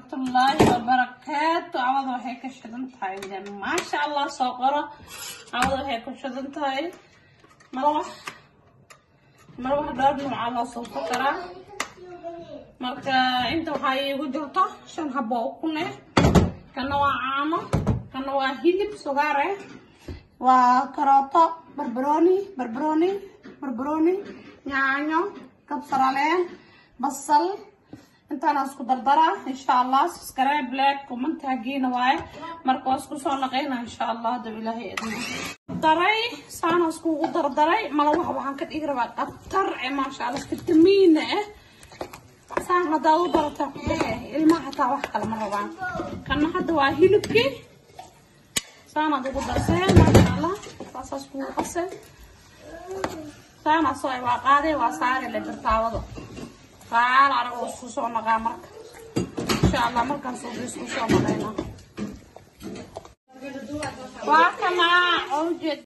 Waraxmatullaahi wabarakaatu. Cawada waxay ka shidan tahay, maasha Allah, soo qoro. Cawada waxay ku shidan tahay malawax. Malawax dhowr nuuca loo soo karaa. Marka inta waxaa iigu jirto 5 xabo oo ukun eh. Kana waa caano, kana waa hilib sugaar eh, waa karooto, barbarooni, barbarooni, barbarooni, yaanyo, kabsar caleen, basal. Intaana isku dardaraa, insha Allah. Subscribe, like, comment hagiina waaye. Marka waa isku soo naqayna, insha Allah, hadaba Ilaahay idmo. Daray saana iskugu dardaray. Malawax waxaan ka dhigi rabaa qatar eh, maasha Allah, fitamiin eh. Saan haddaad u darataa ku dhehe, ilmaha xataa wax kale ma rabaan. Kana hadda waa hilibkii, saanaad ugu darseen, maasha Allah. Saasaas kugu qasay, saana soo waa qaaday, waa saari le birtaawado qaal arag oo isku soo naqaa. Marka insha Allah markaan soo isku soo naqayna waa kana oo ujeed.